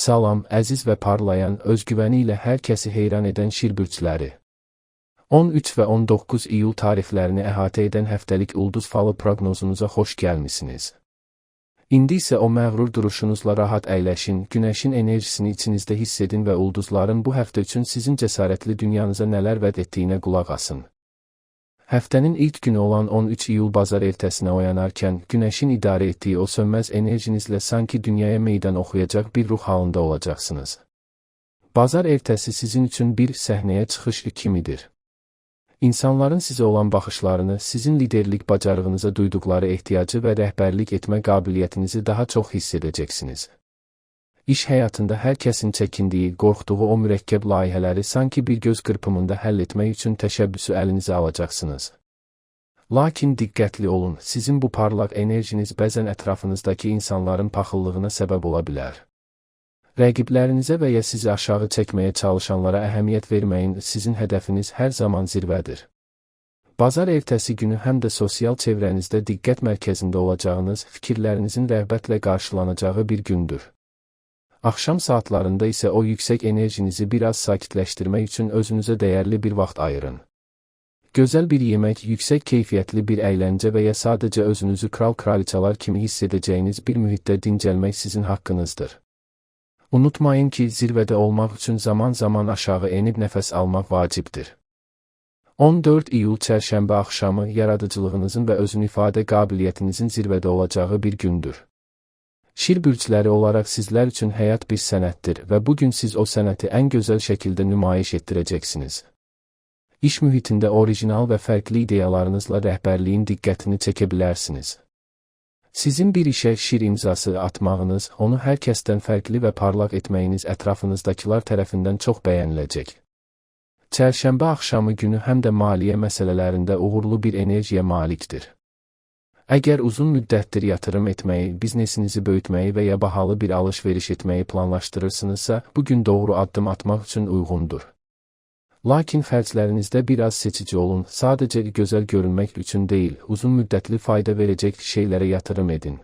Salam, əziz və parlayan, özgüvəni ilə hər kəsi heyran edən şir bürcləri. 13 və 19 iyul tarixlərini əhatə edən həftəlik ulduz falı proqnozunuza xoş gəlmisiniz. İndi isə o məğrur duruşunuzla rahat əyləşin, günəşin enerjisini içinizdə hiss edin və ulduzların bu həftə üçün sizin cəsarətli dünyanıza nələr vəd etdiyinə qulaq asın. Həftənin ilk günü olan 13 iyul bazar ertəsinə oyanarkən, günəşin idarə etdiyi o sönməz enerjinizlə sanki dünyaya meydan oxuyacaq bir ruh halında olacaqsınız. Bazar ertəsi sizin üçün bir səhnəyə çıxış kimidir. İnsanların sizə olan baxışlarını, sizin liderlik bacarığınıza duyduqları ehtiyacı və rəhbərlik etmə qabiliyyətinizi daha çox hiss edəcəksiniz. İş həyatında hər kəsin çəkindiyi, qorxduğu o mürəkkəb layihələri sanki bir göz qırpımında həll etmək üçün təşəbbüsü əlinizə alacaqsınız. Lakin diqqətli olun, sizin bu parlaq enerjiniz bəzən ətrafınızdakı insanların paxıllığına səbəb ola bilər. Rəqiblərinizə və ya sizi aşağı çəkməyə çalışanlara əhəmiyyət verməyin, sizin hədəfiniz hər zaman zirvədir. Bazar ertəsi günü həm də sosial çevrənizdə diqqət mərkəzində olacağınız, fikirlərinizin rəğbətlə qarşılanacağı bir gündür. Axşam saatlarında isə o yüksək enerjinizi biraz sakitləşdirmək üçün özünüzə dəyərli bir vaxt ayırın. Gözəl bir yemək, yüksək keyfiyyətli bir əyləncə və ya sadəcə özünüzü kral-kraliçalar kimi hiss edəcəyiniz bir mühitdə dincəlmək sizin haqqınızdır. Unutmayın ki, zirvədə olmaq üçün zaman-zaman aşağı enib nəfəs almaq vacibdir. 14 iyul çərşənbə axşamı yaradıcılığınızın və özünü ifadə qabiliyyətinizin zirvədə olacağı bir gündür. Şir bürcləri olaraq sizlər üçün həyat bir sənətdir və bu gün siz o sənəti ən gözəl şəkildə nümayiş etdirəcəksiniz. İş mühitində orijinal və fərqli ideyalarınızla rəhbərliyin diqqətini çəkə bilərsiniz. Sizin bir işə şir imzası atmağınız, onu hər kəsdən fərqli və parlaq etməyiniz ətrafınızdakılar tərəfindən çox bəyəniləcək. Çərşənbə axşamı günü həm də maliyyə məsələlərində uğurlu bir enerjiyə malikdir. Əgər uzun müddətdir yatırım etməyi, biznesinizi böyütməyi və ya bahalı bir alış-veriş etməyi planlaşdırırsınızsa, bu gün doğru addım atmaq üçün uyğundur. Lakin xərclərinizdə biraz seçici olun, sadəcə gözəl görünmək üçün deyil, uzun müddətli fayda verəcək şeylərə yatırım edin.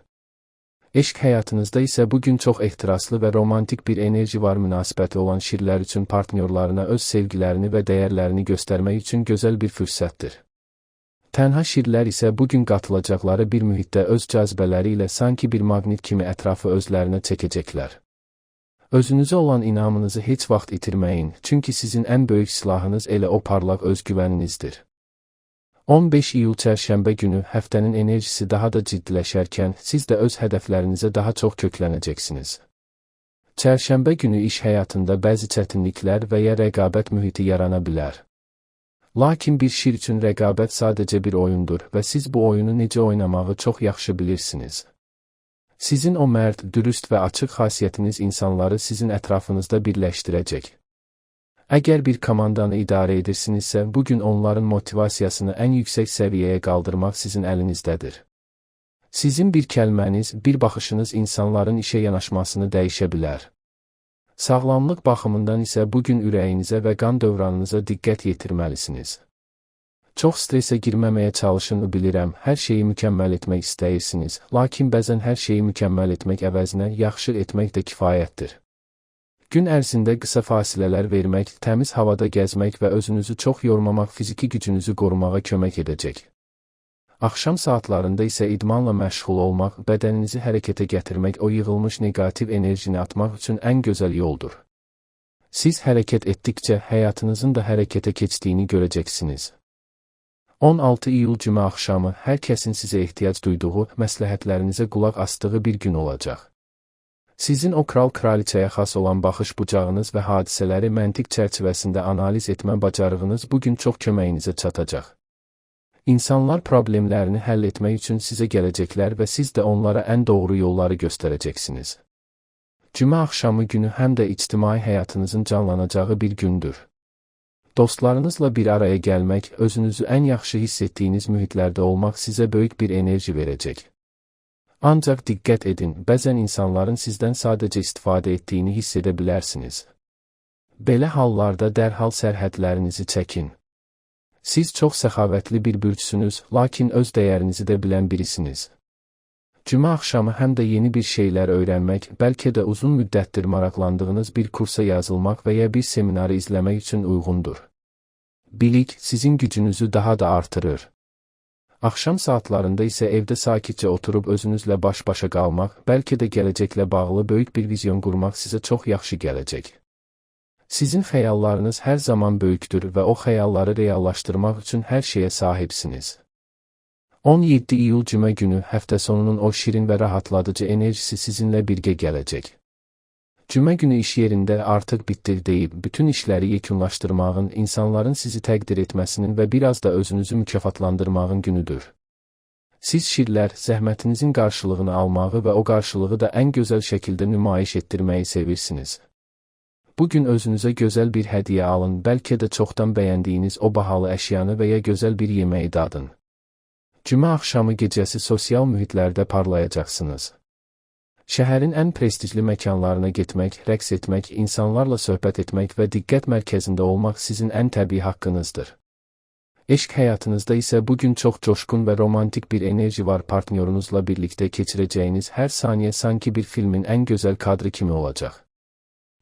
Eşq həyatınızda isə bu gün çox ehtiraslı və romantik bir enerji var. Münasibəti olan şirlər üçün partnyorlarına öz sevgilərini və dəyərlərini göstərmək üçün gözəl bir fürsətdir. Tənha şirlər isə bu gün qatılacaqları bir mühitdə öz cazibələri ilə sanki bir maqnit kimi ətrafı özlərinə çəkəcəklər. Özünüzə olan inamınızı heç vaxt itirməyin, çünki sizin ən böyük silahınız elə o parlaq özgüvəninizdir. 15 iyul çərşənbə günü həftənin enerjisi daha da ciddiləşərkən, siz də öz hədəflərinizə daha çox köklənəcəksiniz. Çərşənbə günü iş həyatında bəzi çətinliklər və ya rəqabət mühiti yarana bilər. Lakin bir şir üçün rəqabət sadəcə bir oyundur və siz bu oyunu necə oynamağı çox yaxşı bilirsiniz. Sizin o mərd, dürüst və açıq xasiyyətiniz insanları sizin ətrafınızda birləşdirəcək. Əgər bir komandanı idarə edirsinizsə, bu gün onların motivasiyasını ən yüksək səviyyəyə qaldırmaq sizin əlinizdədir. Sizin bir kəlməniz, bir baxışınız insanların işə yanaşmasını dəyişə bilər. Sağlamlıq baxımından isə bu gün ürəyinizə və qan dövranınıza diqqət yetirməlisiniz. Çox stresə girməməyə çalışın, bilirəm, hər şeyi mükəmməl etmək istəyirsiniz, lakin bəzən hər şeyi mükəmməl etmək əvəzinə yaxşı etmək də kifayətdir. Gün ərzində qısa fasilələr vermək, təmiz havada gəzmək və özünüzü çox yormamaq fiziki gücünüzü qorumağa kömək edəcək. Axşam saatlarında isə idmanla məşğul olmaq, bədəninizi hərəkətə gətirmək o yığılmış neqativ enerjini atmaq üçün ən gözəl yoldur. Siz hərəkət etdikcə həyatınızın da hərəkətə keçdiyini görəcəksiniz. 16 iyul cümə axşamı hər kəsin sizə ehtiyac duyduğu, məsləhətlərinizə qulaq asdığı bir gün olacaq. Sizin o kral-kraliçaya xas olan baxış bucağınız və hadisələri məntiq çərçivəsində analiz etmə bacarığınız bu gün çox köməyinizə çatacaq. İnsanlar problemlərini həll etmək üçün sizə gələcəklər və siz də onlara ən doğru yolları göstərəcəksiniz. Cümə axşamı günü həm də ictimai həyatınızın canlanacağı bir gündür. Dostlarınızla bir araya gəlmək, özünüzü ən yaxşı hiss etdiyiniz mühitlərdə olmaq sizə böyük bir enerji verəcək. Ancaq diqqət edin, bəzən insanların sizdən sadəcə istifadə etdiyini hiss edə bilərsiniz. Belə hallarda dərhal sərhədlərinizi çəkin. Siz çox səxavətli bir bürcsünüz, lakin öz dəyərinizi də bilən birisiniz. Cümə axşamı həm də yeni bir şeylər öyrənmək, bəlkə də uzun müddətdir maraqlandığınız bir kursa yazılmaq və ya bir seminarı izləmək üçün uyğundur. Bilik sizin gücünüzü daha da artırır. Axşam saatlarında isə evdə sakitcə oturub özünüzlə baş-başa qalmaq, bəlkə də gələcəklə bağlı böyük bir vizyon qurmaq sizə çox yaxşı gələcək. Sizin xəyallarınız hər zaman böyükdür və o xəyalları reallaşdırmaq üçün hər şeyə sahibsiniz. 17 iyul cümə günü həftə sonunun o şirin və rahatladıcı enerjisi sizinlə birgə gələcək. Cümə günü iş yerində artıq bitdi deyib, bütün işləri yekunlaşdırmağın, insanların sizi təqdir etməsinin və biraz da özünüzü mükafatlandırmağın günüdür. Siz şirlər, zəhmətinizin qarşılığını almağı və o qarşılığı da ən gözəl şəkildə nümayiş etdirməyi sevirsiniz. Bugün özünüzə gözəl bir hədiyyə alın, bəlkə də çoxdan bəyəndiyiniz o bahalı əşyanı və ya gözəl bir yeməyi dadın. Cümə axşamı gecəsi sosial mühitlərdə parlayacaqsınız. Şəhərin ən prestijli məkanlarına getmək, rəqs etmək, insanlarla söhbət etmək və diqqət mərkəzində olmaq sizin ən təbii haqqınızdır. Eşq həyatınızda isə bugün çox coşqun və romantik bir enerji var. Partnyorunuzla birlikdə keçirəcəyiniz hər saniyə sanki bir filmin ən gözəl kadrı kimi olacaq.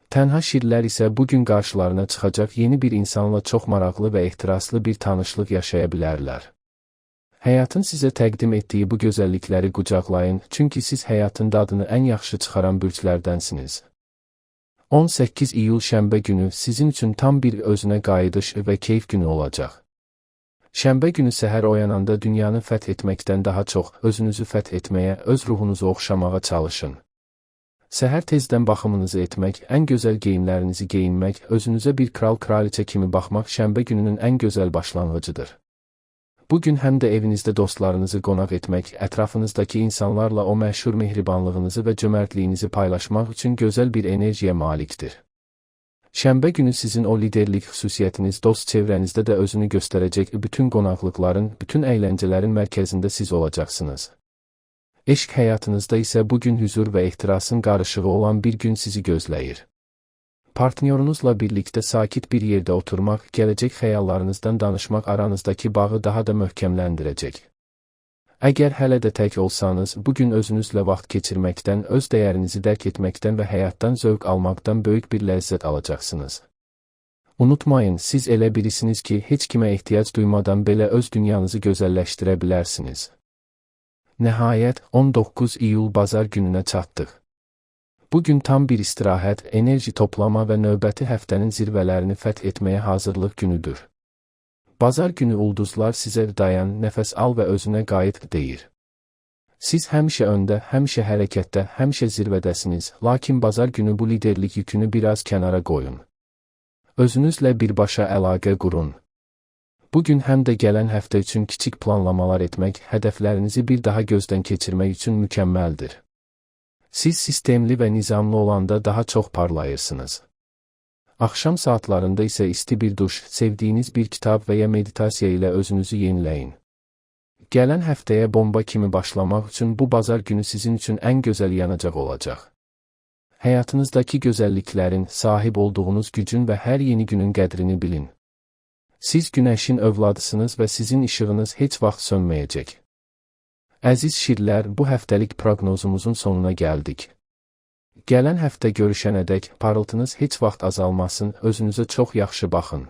Tənha şirlər isə bugün qarşılarına çıxacaq yeni bir insanla çox maraqlı və ehtiraslı bir tanışlıq yaşaya bilərlər. Həyatın sizə təqdim etdiyi bu gözəllikləri qucaqlayın, çünki siz həyatın dadını ən yaxşı çıxaran bürclərdənsiniz. 18 iyul şənbə günü sizin üçün tam bir özünə qayıdış və keyf günü olacaq. Şənbə günü səhər oyananda dünyanı fəth etməkdən daha çox özünüzü fəth etməyə, öz ruhunuzu oxşamağa çalışın. Səhər tezdən baxımınızı etmək, ən gözəl geyimlərinizi geyinmək, özünüzə bir kral-kraliçə kimi baxmaq şənbə gününün ən gözəl başlanğıcıdır. Bugün həm də evinizdə dostlarınızı qonaq etmək, ətrafınızdakı insanlarla o məşhur mehribanlığınızı və cömərtliyinizi paylaşmaq üçün gözəl bir enerjiyə malikdir. Şənbə günü sizin o liderlik xüsusiyyətiniz dost çevrənizdə də özünü göstərəcək, bütün qonaqlıqların, bütün əyləncələrin mərkəzində siz olacaqsınız. Eşq həyatınızda isə bugün hüzur və ehtirasın qarışığı olan bir gün sizi gözləyir. Partnyorunuzla birlikdə sakit bir yerdə oturmaq, gələcək xəyallarınızdan danışmaq aranızdakı bağı daha da möhkəmləndirəcək. Əgər hələ də tək olsanız, bugün özünüzlə vaxt keçirməkdən, öz dəyərinizi dərk etməkdən və həyatdan zövq almaqdan böyük bir ləzzət alacaqsınız. Unutmayın, siz elə birisiniz ki, heç kimə ehtiyac duymadan belə öz dünyanızı gözəlləşdirə bilərsiniz. Nəhayət, 19 iyul bazar gününə çatdıq. Bugün tam bir istirahət, enerji toplama və növbəti həftənin zirvələrini fəth etməyə hazırlıq günüdür. Bazar günü ulduzlar sizə dayan, nəfəs al və özünə qayıt deyir. Siz həmişə öndə, həmişə hərəkətdə, həmişə zirvədəsiniz, lakin bazar günü bu liderlik yükünü biraz kənara qoyun. Özünüzlə birbaşa əlaqə qurun. Bugün həm də gələn həftə üçün kiçik planlamalar etmək, hədəflərinizi bir daha gözdən keçirmək üçün mükəmməldir. Siz sistemli və nizamlı olanda daha çox parlayırsınız. Axşam saatlarında isə isti bir duş, sevdiyiniz bir kitab və ya meditasiya ilə özünüzü yeniləyin. Gələn həftəyə bomba kimi başlamaq üçün bu bazar günü sizin üçün ən gözəl yanacaq olacaq. Həyatınızdakı gözəlliklərin, sahib olduğunuz gücün və hər yeni günün qədrini bilin. Siz günəşin övladısınız və sizin işığınız heç vaxt sönməyəcək. Əziz şirlər, bu həftəlik proqnozumuzun sonuna gəldik. Gələn həftə görüşənədək parıltınız heç vaxt azalmasın, özünüzə çox yaxşı baxın.